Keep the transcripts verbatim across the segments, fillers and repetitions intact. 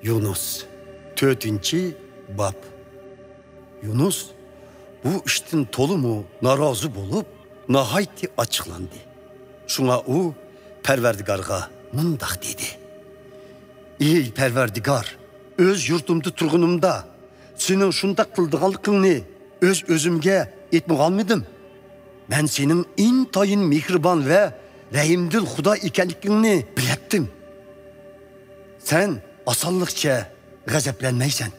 يۇنۇس. تۆتىنچى باب. يۇنۇس بۇ ئىشتىن تولىمۇ نارازى بولۇپ، ناھايىتى ئاچچىقلاندى. شۇڭا ئۇ پەرۋەردىگارغا مۇنداق دېدى: «ئى پەرۋەردىگار، ئۆز يۇرتۇمدا تۇرغىنىمدا سېنىڭ شۇنداق قىلىدىغانلىقىڭنى ئۆز-ئۆزۈمگە ئېيتمىغانمىدىم؟ مەن سېنىڭ ئىنتايىن مېھرىبان ۋە رەھىمدىل خۇدا ئىكەنلىكىڭنى بىلەتتىم. سەن ئاسانلىقچە غەزەپلەنمەيسەن.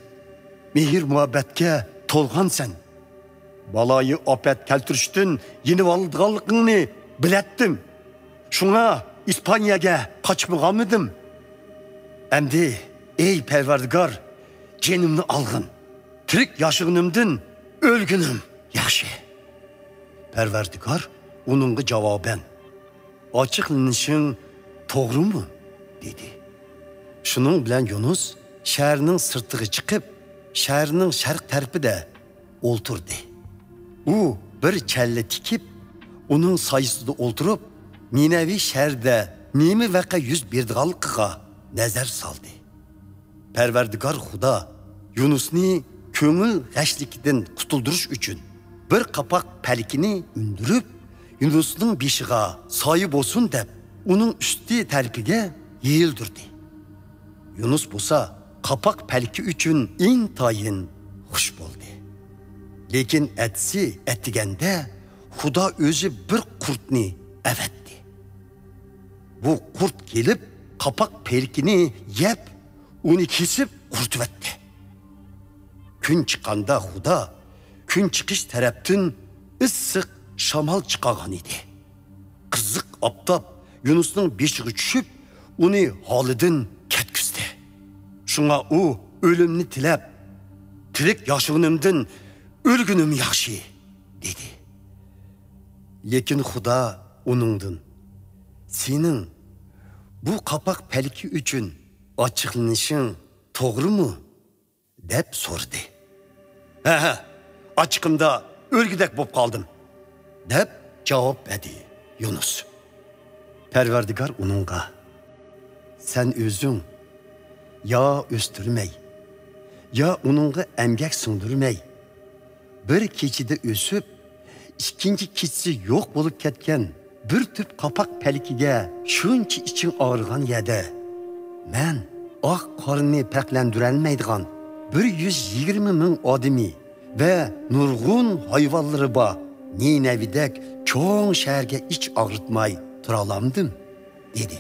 مېھىر-مۇھەببەتكە تولغانسەن. بالايىئاپەت كەلتۈرۈشتىن يېنىۋالىدىغانلىقىڭنى بىلەتتىم. شۇڭا ئىسپانىيەگە قاچمىغانمىدىم؟ ئەمدى، ئەي پەرۋەردىگار، جېنىمنى ئالغىن. تىرىك ياشىغىنىمدىن ئۆلگىنىم ياخشى.» پەرۋەردىگار ئۇنىڭغا جاۋابەن: «ئاچچىقلىنىشىڭ توغرىمۇ؟» دېدى. شۇنىڭ بىلەن يۇنۇس شەھەرنىڭ سىرتىغا چىقىپ، شەھەرنىڭ شەرق تەرىپىدە ئولتۇردى. ئۇ بىر چەللە تىكىپ، ئۇنىڭ سايىسىدا ئولتۇرۇپ، نىنەۋى شەھىرىدە نېمە ۋەقە يۈز بېرىدىغانلىقىغا نەزەر سالدى. پەرۋەردىگار خۇدا يۇنۇسنى كۆڭۈل غەشلىكىدىن قۇتۇلدۇرۇش ئۈچۈن بىر قاپاق پەلىكىنى ئۈندۈرۈپ، يۇنۇسنىڭ بېشىغا سايە بولسۇن دەپ، ئۇنىڭ ئۈستى تەرىپىگە يېيىلدۈردى. يۇنۇس بولسا قاپاق پەلىكى ئۈچۈن ئىنتايىن خۇش بولدى. لېكىن ئەتىسى ئەتىگەندە خۇدا ئۆزى بىر قۇرتنى ئەۋەتتى. بۇ قۇرت كېلىپ، قاپاق پەلىكىنى يەپ، ئۇنى كېسىپ قۇرۇتۇۋەتتى. كۈن چىققاندا خۇدا كۈن چىقىش تەرەپتىن ئىسسىق شامال چىقارغان ئىدى. قىزىق ئاپتاپ يۇنۇسنىڭ بېشىغا چۈشۈپ، ئۇنى ھالىدىن كەتكۈزدى. شۇڭا ئۇ ئۆلۈمنى تىلەپ، «تىرىك ياشىغىنىمدىن ئۆلگىنىم ياخشى» دېدى. لېكىن خۇدا ئۇنىڭدىن: «سېنىڭ بۇ قاپاق پەلىكى ئۈچۈن ئاچچىقلىنىشىڭ توغرىمۇ؟» دەپ سورىدى. «ھە، ھە، ئاچچىقىمدا ئۆلگۈدەك بوپ قالدىم» دەپ جاۋاب بەردى يۇنۇس. پەرۋەردىگار ئۇنىڭغا: «سەن ئۆزۈڭ يا ئۆستۈرمەي، يا ئۇنىڭغا ئەمگەك سىڭدۈرمەي، بىر كېچىدە ئۆسۈپ، ئىككىنچى كېچىسى يوق بولۇپ كەتكەن بىر تۈپ قاپاق پەلىكىگە شۇنچە ئىچىڭ ئاغرىغان يەردە، مەن ئاق قارنى پەرقلەندۈرەلمەيدىغان بىر يۈز يىگىرمە مىڭ ئادىمى ۋە نۇرغۇن ھايۋانلىرى بار نىنەۋىدەك چوڭ شەھەرگە ئىچ ئاغرىتماي تۇرالامدىم؟» دېدى.